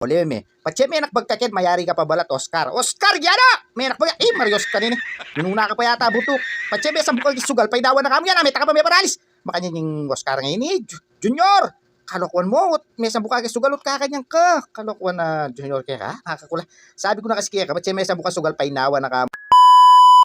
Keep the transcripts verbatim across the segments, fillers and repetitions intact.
Ole me. Patse menakbag ka ken, mayari ka pa balat, Oscar. Oscar, yana! Menakbag ka. Eh, Mario Oscar ini. Minuna ka pa yata butuk. Patse mesambuk ka keng sugal, painawan na ka mu, yana, mete ka pa meparalis. Makanyan ing Oscar ngeni, Ju-, Junior. Kalokuan mu, mesambuk ka keng sugal, ot kakanyan ka. Kalokuan na, Junior, keka. Kakakula. Sabi ku na kasi keka, patse mesambuk ka sugal, painawan na ka mu.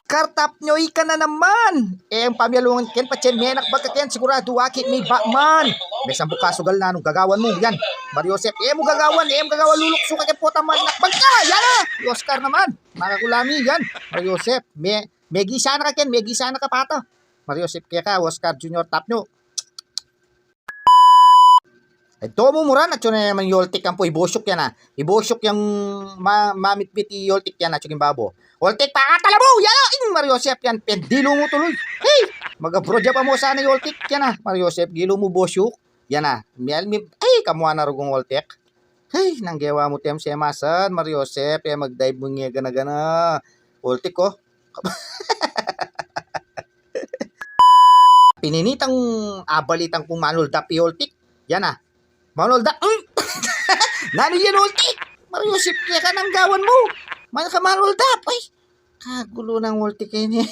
Kartap nyo, ika na naman. E mu pamialungan ken, patse menakbag ka ken, siguradu akit me i Batman. Mesambuk ka sugal, nanung gagawan mu, yan. Mario Josep, e mu gagawan, e mu gagawan, luluksu ka ken, pota, menakbag ka, yan na. I Oscar naman, makakula mi, yan. Mario Josep, me, megisa na ka ken, megisa na ka pata. Mario Josep, keka, Oscar Junior, tap nyo. Ay, to mu muran, atsu na naman i Oltik, yan pu, i Bosyuk yan, a. I Bosyuk yang ma-, mamitbit i Oltik yan, atsu king babo. Oltik, pakatala mu! Yan, a, ing Mario Josep yan, pendilu mu tuloy. Hey! Mag-abroad ya pa mu sana i Oltik yan, a. Mario Josep, gilu mu, Bosyuk. Yan, a. Mial, mi-, ay, kamuan na rugung Oltik. Hey, nang gewa mu tem semasan, Mario Josep, e magdive mu nge gana-gana. Oltik, o. Pininitang abalitan kung manuldap i Oltik. Yan, a. Manuldap. Mm. Nanu yan, Oltik? Mario Josep, keka, nang gawan mu? Mana ka manuldap? Ay, kagulo nang Oltik ini.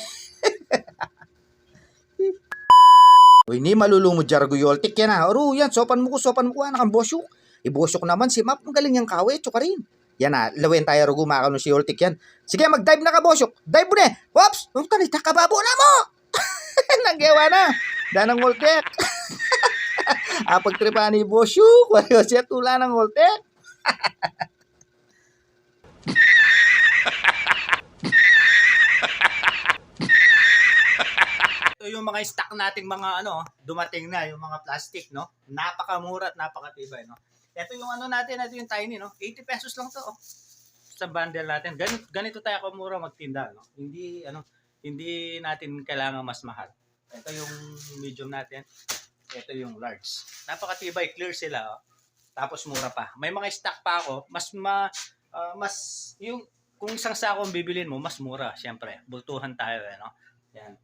Uy, ini malulumud ya rugu i Oltik yan, a. Aru, yan, sopan mu ku, sopan mu ku, anak, ang Bosyuk. I Bosyuk naman, simap, magaling yang kawe, tsukarin. Yan, a, lawen taya rugu, makanu si Oltik yan. Sige, mag-dive na ka, Bosyuk. Dive mu ne. Oops! Ang kanita, kababo na mu! Nang gewa na. Danang Oltik. Apagtripan ni Bosyuk. Wari o siya tula nang Oltik. Ito yung mga stock nating mga ano, dumating na, yung mga plastic, no? Napakamura at napakatibay, no? Ito yung ano natin, ito yung tiny, no? Eighty pesos lang to, oh. Sa bundle natin. Ganito, ganito tayo kamura magtinda, no? Hindi, ano, hindi natin kailangan mas mahal. Ito yung medium natin. Ito yung large. Napakatibay, clear sila, oh. Tapos mura pa. May mga stock pa ako, mas ma-, ah, mas, yung, kung isang sako ang bibilin mo, mas mura, syempre. Bultuhan tayo, eh, no? Yan.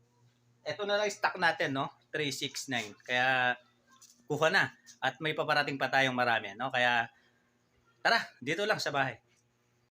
Ito na lang stock natin, no? Three six nine. Kaya, kuha na. At may paparating pa tayong marami, no? Kaya, tara, dito lang sa bahay.